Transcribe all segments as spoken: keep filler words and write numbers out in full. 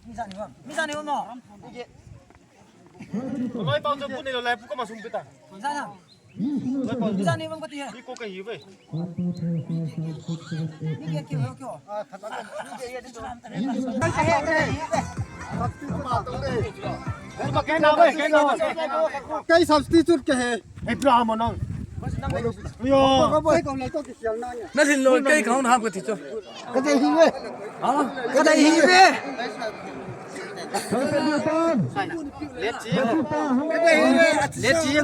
Mi ja ni bang. Mi ja ni bang mo. Loi pau jo bu ni lo lai pu ko ma sum pita. Mi ja na. Loi pau jo. Mi ja ni bang ko ti he. Ni ko ka hi ve. Ni ke ke ho kyo. Kai substitute ke he. Hei, pura mo nang. Yo. Na lhin lo, kei ka hung ham ka ti chu. Ka dei hi ve. Ha? Ka dei hi ve. Ka dei hi ve. Let's see.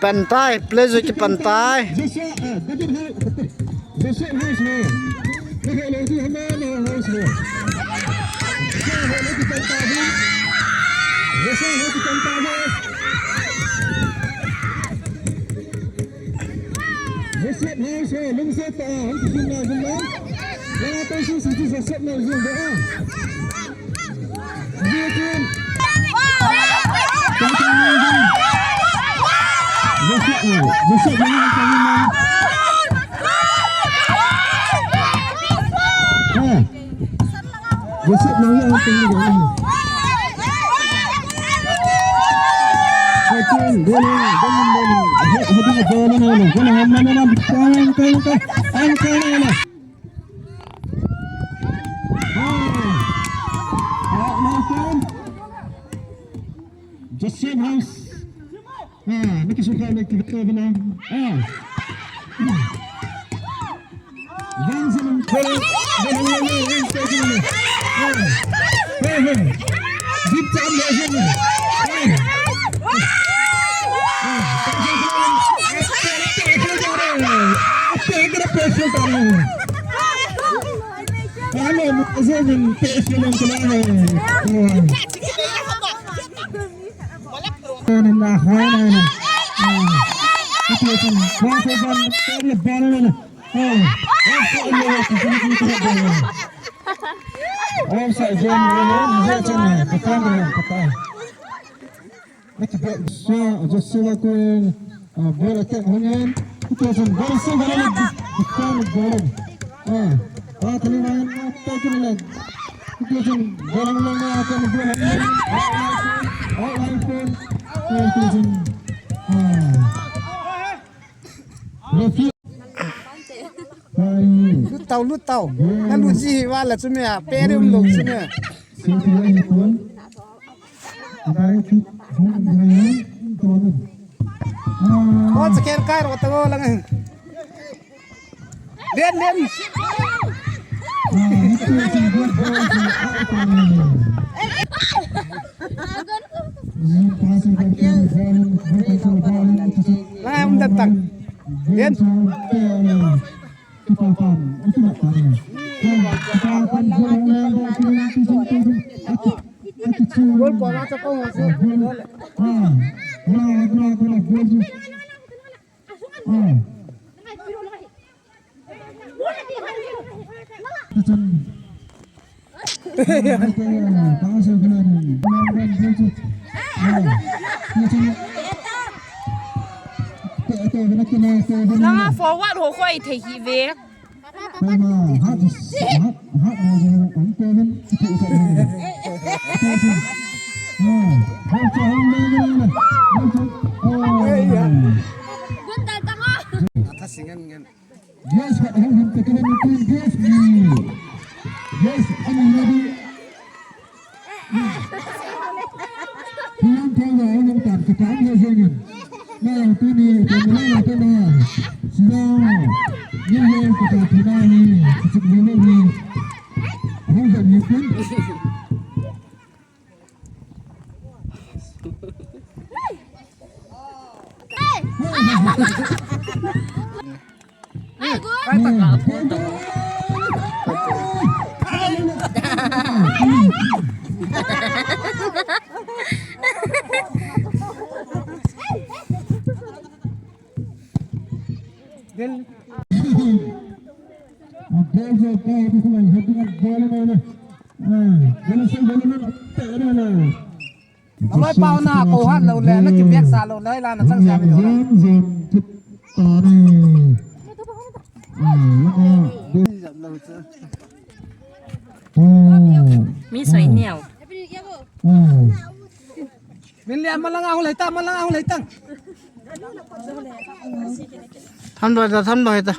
Pantai, please, pantai. Joseph House. Ah, naki suka, naki suka bina. Ah. Lut tau, lut tau. Na lut ji hi vala chu me a, pe ri um lo chu me. O, chaker kai ro ta go lang. Len, len. Lang um dan tang. Len. Gol ko na cha ko. Langa forward ho khoi thei hi ve. Yes, hung hung te kena ni tu, yes ni. Yes, ani ni. Tulang tulang, hung hung tan, kita ni jengin. Na, tu ni, tu ni, tu ni. Sila, ni ye, kita, kita ni, kita ni. Hung hung ni tu. Naloi pau na ko hat lou le, na kibek sa lou le, la na chang sa mi lou le. Mi soi niau. Min le, malang ahung lei ta, malang ahung lei ta. Tham doi ta, tham doi ta.